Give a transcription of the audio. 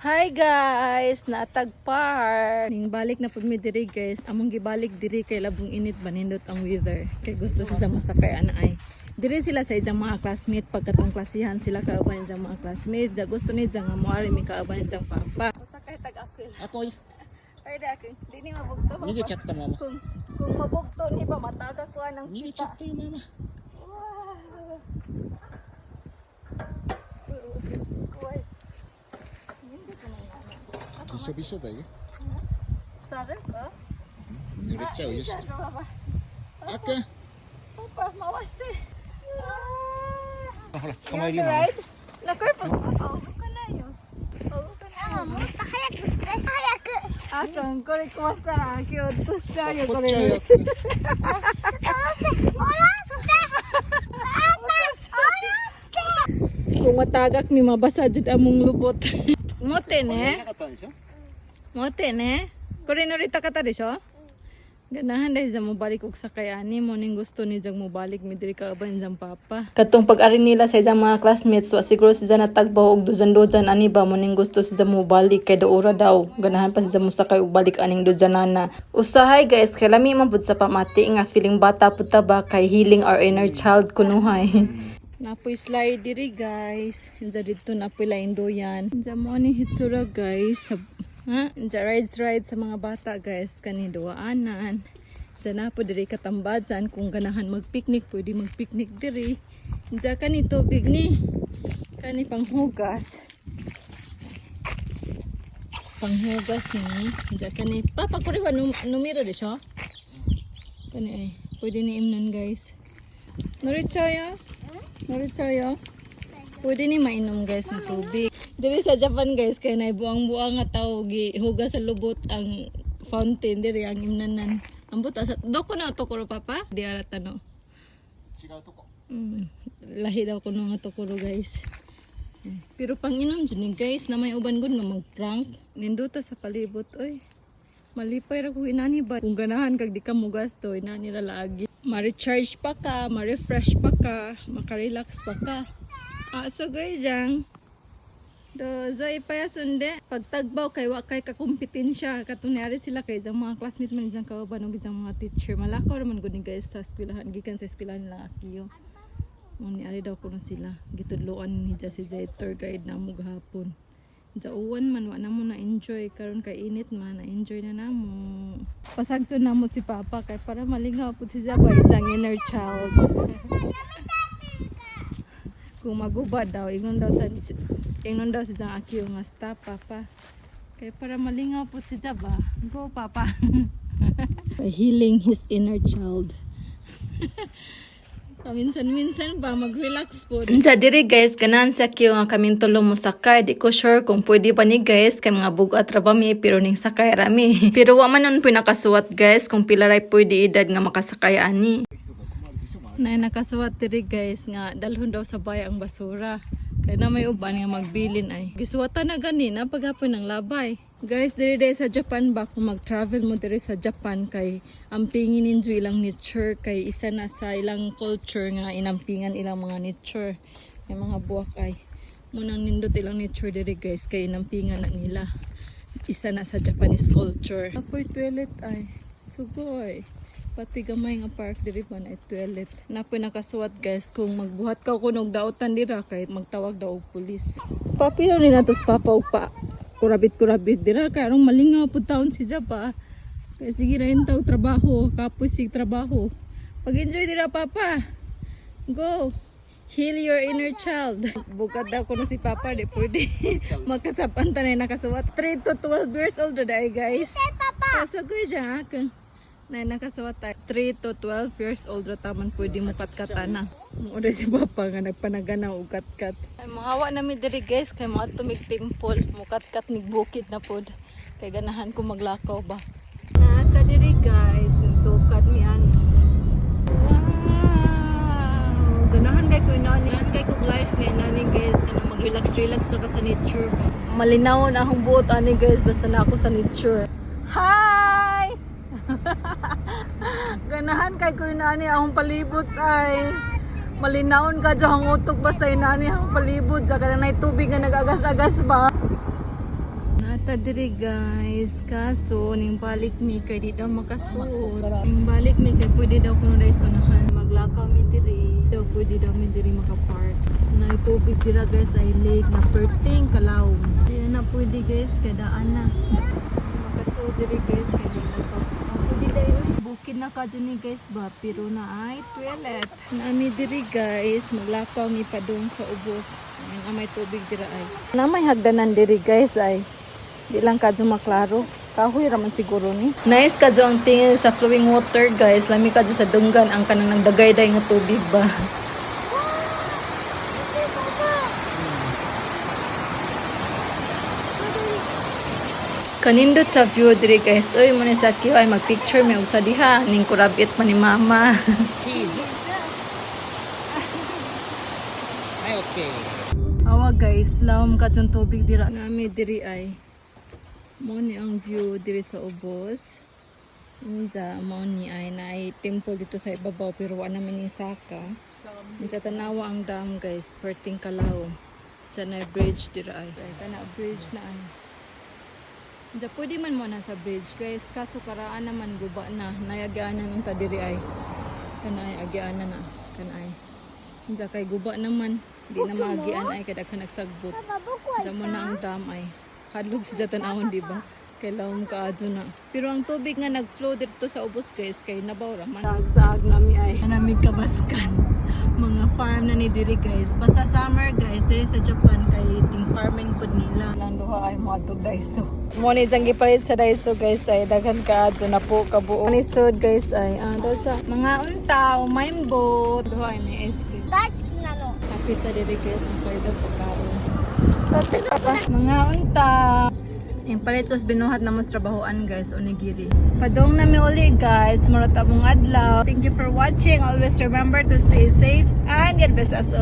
Hi guys, naa tag park. Ning balik na pud mi diri, guys. Among gibalik diri kay labong init ba, nindot ang weather. Kay gusto siya mosakay ana ay. Diri sila sa iyang mga classmate pagkatong klasihan sila kauban iyang mga classmate. Ja gusto ni nga moari mi kauban iyang papa. Sakay tag apil. Ako, Pwede ako. Di ni mabugto. Nigi chat ta, mama. Kung mabugto ni ba mataga ko anang Nigi kita. chat tayo, mama. Wow. Uy. Hindi ko na びしょびしょだよ。 Sarap ba? 濡れちゃうよ。あくん。 Papa, 回して。ほら、捕まえるよ。ママ。 Right? 中パパ、動かないよ。動かないよ。もっと早くして、早く。あかん、これ壊したら今日落としちゃうよ、こ怒っちゃうよ。れ。下ろしてパパ、下ろして。 Kung matagak mi mabasa jud among lubot. 持ってねな。かったんでしょ。持ってね。これ乗りたかったでしょ。Ganahan dahil sa mo balik og sakay ani mo ning gusto ni jang mo balik mi diri kauban jang papa. Katong pag-ari nila sa iyang mga classmates, wa siguro siya natagbaw og dozan-dozan ani ba mo ning gusto siya mo balik kay daora daw. Ganahan pa siya mo sakay og balik aning dozanana. Usahay guys, kay lami man pud sa pamati nga feeling bata pud ta ba kay healing our inner child kunuhay. Napoy slide diri, guys. Inza dito napoy lain doyan. Inza mo ni hitsura, guys. Sa, ha? Inza rides ride sa mga bata, guys. Kani duwaanan. Inza na po diri katambadsan kung ganahan magpicnic, pwede magpicnic diri. Inza kani tubig ni. Kani panghugas. Panghugas ni. Inza kani papa これは飲めるでしょ? Kani ay pwede ni imnon, guys. 乗れちゃうよ。乗れちゃうよ。Pwede ni mainom, guys, na tubig. Diri sa Japan, guys, kay nay buang-buang nga tao gi hugas sa lubot ang fountain diri ang imnanan. Ambot asa どこのところ papa? Di arata no. 違うとこ。 Lahi daw kuno nga ところ, guys. Eh, pero pang-inom jud ni, guys, na may uban gud nga mag-prank. Nindota sa palibot oy. Malipay ra ko inani ba. Kung ganahan kag di ka mo gasto, inani ra lagi. Ma-recharge pa ka, ma-refresh pa ka, maka-relax pa ka. Ah, so goy jang. どうぞいっぱい遊んで. Pagtagbaw kay wa kay kakompetensya katunyari sila kay jang mga classmate man jang kauban og jang mga teacher. Malakaw ra man gud ni, guys, sa eskwelahan gikan sa eskwelahan lang akiyo. Mo ni ari daw kuno sila. Gitudloan ni ja si Jay tour guide na mo gahapon. Jauwan man wa namo na enjoy karon kay init man na enjoy na namo. Pasagto namo si Papa kay para malingaw pud si Jabay jang inner child. Kung maguba daw, ingnon daw si Jang Akio nga stop, Papa. Kay para malingaw pud si Jaba. Go, Papa. Healing his inner child. Paminsan-minsan ba mag-relax po. Sa diri guys, ganahan sa kiyo nga kaming tulo mo sakay. Di ko sure kung pwede pa ni, guys, kay mga bugat ra ba mi pero ning sakay ra mi. Pero wa man nun pinakasuwat, guys, kung pila ray pwede edad nga makasakay ani. Nay nakasuwat diri, guys, nga dalhon daw sa bay ang basura. Kaya na may uban nga magbilin ay. Gisuwatan na gani na paghapon ng labay. Guys, diri diri sa Japan ba kung mag-travel mo diri sa Japan kay ampingin ninyo ilang nature kay isa na sa ilang culture nga inampingan ilang mga nature. May mga buwak ay. Munang nindot ilang nature diri, guys, kay inampingan na nila. Isa na sa Japanese culture. Apoy toilet ay. Sugoy. Pati gamay nga park diri pa na toilet. Napoy nakasuwat, guys, kung magbuhat ka kunog dautan dira kay magtawag daw og pulis. Papilo ni natos papa og pa kurabit-kurabit dira kay arong malingaw pud taon si Jaba. Kay sige ra taw trabaho, kapoy sig trabaho. Pag-enjoy dira, Papa. Go. Heal your inner child. Bukad daw kuno si Papa, di pwede. Magkasapan tanay nakasuwat. 3 to 12 years old na dai, guys. Papa. Pasugoy dyan ka. Nay nakasuwat tayo. 3 to 12 years old ra taman pwede mo katkatana. Mo si Papa nga nagpanagana og katkat. Ay mahawa na mi diri, guys, kay mga tumig temple, mukatkat mig bukid na pod. Kay ganahan ko maglakaw ba. Naa ka diri, guys, nagtukad mi ani. Wow! Ganahan kay ko inani, ganahan kay kog life nga inani, guys, kana mag-relax relax ra ka sa nature ba. Malinaw na akong buot ani, guys, basta na ako sa nature. Hi! Ganahan kay ko inani akong palibot ay. Malinawon ka dyan ang utok basta inani akong palibot. Diyan ka na tubig nga nag-agas-agas ba. Ta diri, guys, kaso ning balik mi kay di daw makasud. Ning balik mi kay pwede daw kuno dai sa unahan. Maglakaw mi diri. Daw pwede daw mi diri makapark. Na tubig dira, guys, ay lake na perting kalawom. Di na pwede, guys, kay daan na. Makasud diri, guys, kay di na pa. Ah, pwede daw. Bukid na kadyo ni, guys, ba, pero na ay toilet. Nami diri, guys, maglakaw mi padung sa ubos. Ayun, ah, may tubig dira ay. Na may hagdanan diri, guys, ay. Di lang kadyo maklaro. Kahoy raman siguro ni. Nice kadyo ang tingin sa flowing water, guys. Lami kadyo sa dunggan ang kanang nagdagayday nga tubig ba. Kanindot sa view diri, guys. Oy, mo ni sa kiyo ay magpicture may usa diha ning kurabit man ni mama. チーズ。はい、オッケー。 Awa, guys, lawom ka tong tubig dira. Nami diri ay. Mo ni ang view diri sa ubos. Unsa mo ni ay naay temple dito sa ibabaw pero wa namin ning saka. Unsa tanawa ang dam, guys, perting kalawom. Sa na bridge dira ay. Ay kana bridge na ay. Unsa pwede man mo na sa bridge, guys, kaso karaan naman guba na. Nayagyaanan unta diri ay. Kana ay agyaanan na kana ay. Unsa kay guba naman. Di na maagian ay kay daghan nagsagbot. パパ、僕は Unsa mo na ang dam ay. Hadlok sa tan-awon, di ba? Kay lawom kaadyo na. Pero ang tubig nga nag-flow dito sa ubos, guys, kay nabaw ra man. Saag nami ay. Nami kabaskan. Mga farm na ni diri, guys. Basta summer, guys, diri sa Japan kay ting farming pud nila. Lang duha ay mo adtog Daiso. Mo ni jang gipalit sa Daiso, guys, ay daghan kaadto na po kabuo. Ni sud, guys, ay ah, daw sa mga unta, maimbo, duha ay ni ice cream. 大好きなの。 Kapit ta diri, guys, ang pwede pagkaon. とってパパ。 Mga unta. Yung palitos binuhat na mo sa trabahoan, guys, onigiri. Padong na mi uli, guys, murot among adlaw. Thank you for watching. Always remember to stay safe and God bless us all.